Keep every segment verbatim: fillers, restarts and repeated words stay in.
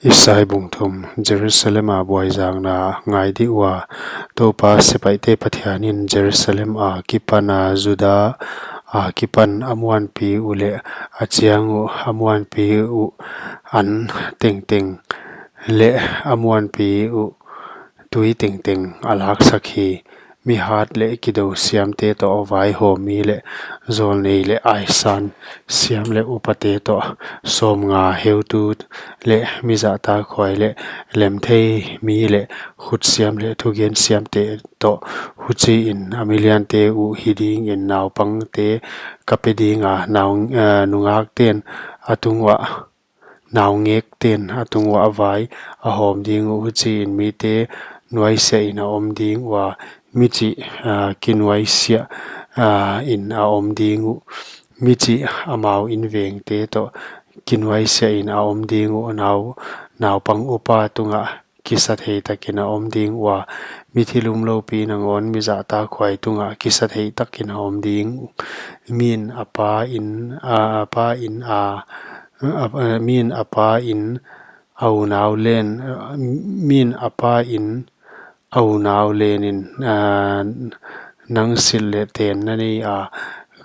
Isai bung thum. Jerusalem a buaizakna ngai dih ua. Toupa sepaihte Pathian in Jerusalem a kipan a Juda a kipan a muanpi uh leh a chiang uh, a muanpi uh an tengteng leh a muanpi uh tui tengteng a laksak hi. Mi hat leh kidou siamte toh, vaihawmmi leh zawlnei leh aisan siam leh upate toh, sawmnga heutu leh mi zahtakhuai leh lemthei mi leh khutsiam leh thugen siamte toh. Huchiin a miliante uh hi dingin naupangte ka pe ding a, nau, eh, nungakten a tung uah, naungekten a tung uah vai a hawm ding uh. Huchiin mite nuaisiahin a om ding ua, michih, ah, kinuaisiah, ah, in a om ding uh. Michih amau invengte toh kinuaisiahin a om ding uh. Nau, naupang upa tungah kisathei takin a om ding ua, mithi lumloupi nangawn mi zahtakhuai tungah kisathei takin a om ding uh. Min a pa in, a, a pa in a, a, a, min a pa in a unau len, min a pa in a unau lenin, a, nang silh leh ten na nei a,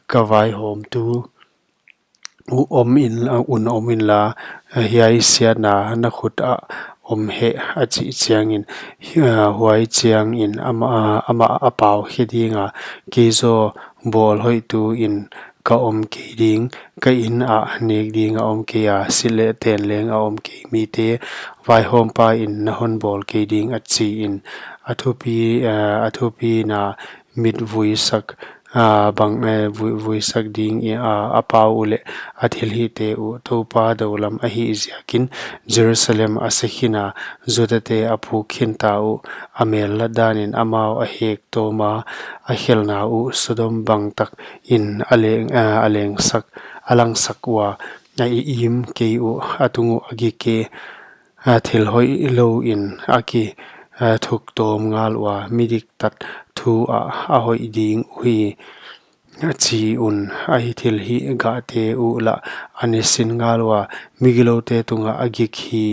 ka vaihawmtu uh om in, uh, un om inla, hiai siatna na khut ah om hen, a chih chiangin, hi-, ah, huai chiangin amah, amah a pau khe ding a, kei zaw bawlhoihtu in ka om kei ding, ka in ah nek ding a om kei a, silh leh ten leng a om kei, mite vaihawmpa in na hon bawl kei ding, a chiin, a thupi, ah, a thupina mit vuisak, ah, bang, eh, vui, vuisak ding i, ah, a pau uh leh a thilhihte uh. Toupa doulam ahih ziakin Jerusalem a se khin a, Judate a phuk khin ta uh. A mel lat danin amau a hek tawm a, a khelhna uh Sodom bang takin a leng, ah, a lengsak, a langsak ua, a i-, im kei uh, a tung uh a gik e. A thil hoih louin a ki, a thuk tawm ngal ua, mi diktat thu ah a hoih ding uhi, a chi un. A i thilhih gahte uh lah a ne sin ngal ua, migiloute tungah a gik hi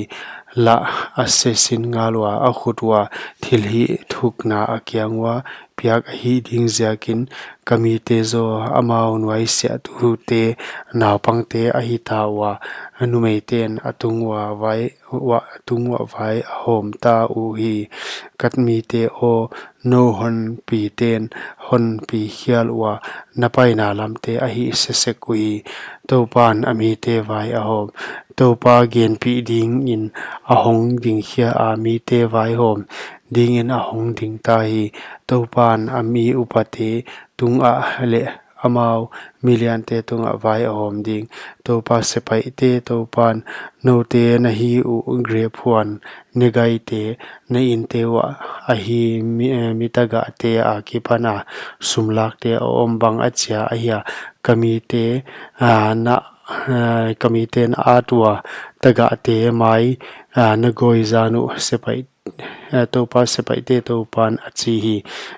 lah a se sin ngal ua, a khut ua thilhih thukna a kiang ua piak ahih ding ziakin, ka mite zaw amau nuaisiahtute naupangte ahi ta ua, numeiten a tung ua vai, ua, tung uah vai a hawm ta uhi. Ka mite aw, nou hon piten hon pi khial ua, na paina lamte a hih sesek uhi. Toupan a mite vai a hawm. Toupa genpih dingin a hong ding khia a, mite vaihawm dingin a hong ding ta hi. Toupan a mi upate tungah leh amau miliante tungah vai a hawm ding. Toupa sepaihte Toupan, noute na hi uh grep huan negaite, na inte uah a hi mi, eh, mi tagahte a kipan a sumlakte a om bang a chia ahia, ka mite, ah, na, eh, ka mite na at ua tagahte mai, ah, na goi zan uh, sepaih, eh, Toupa sepaihte Toupan a chi hi.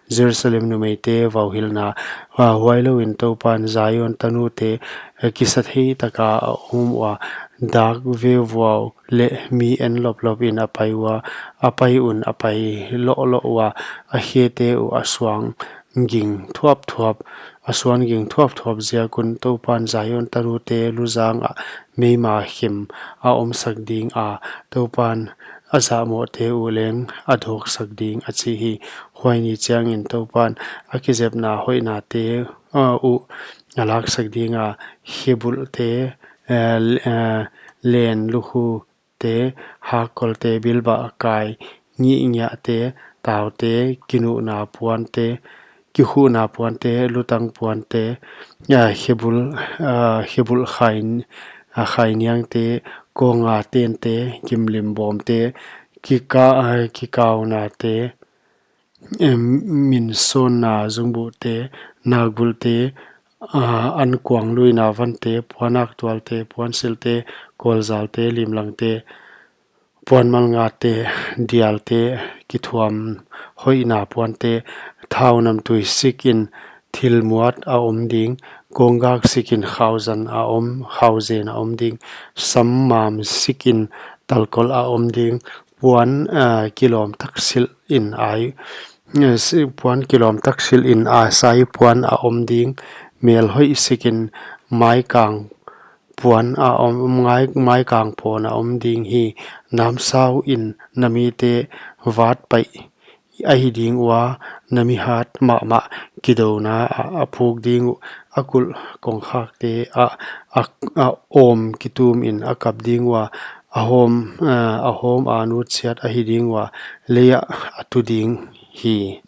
Jerusalem numeite vauhilhna, ah, huailouin Toupan Zion tanute, eh, kisathei taka a om ua, dak veuvuau leh mi en loplopin a pai ua, a pai un a pai lohloh ua, a khete uh a suan ging thuapthuap, a suan ging thuapthuap ziak un. Toupan Zion tanute luzang ah meima khem a omsak ding a, Toupan a zahmohte uh leng a dawksak ding, a chi hi. Huai ni chiangin Toupan a kizepna hoihnate, ah, uh a laksak ding a, khebulhte, eh, l-, eh, len lukhu te, hakkolte, bilbah kai, ngihngihte, taute, kinuhna puante, kikhuhna puante, lutang puante, ah, khebulh, ah, khebulh khai, ah, khainiangte, kawnga tente, gimlim bawmte, kika-, ah, kikaunate, em, minsawnna zungbuhte, nakgulhte, ah, ankuangluina vante, puanaktualte, puansilhte, kawlzalte, limlangte, puanmalngate, dialte, kithuam hoihna puante, thau namtui sikin thil muat a om ding, kawnggak sikin khauzan a om, khauzen a om ding, sam mam sikin talkol a om ding. Puan, aa, kilawm tak silh in ai, aa, si-, puan kilawm tak silh in a sai puan a om ding. Mel hoih sikin maikang puan a om, ngai, maikang pawn a om ding hi. Namsau in na mite vat paih ahi ding ua, na mihat mahmah kidouna ah a phuk ding uh. A kulh kongkhakte ah a, a awm kitum in a kap ding ua, a hawm, aa, a hawm a nutsiat ahi ding ua, lei ah a tu ding hi.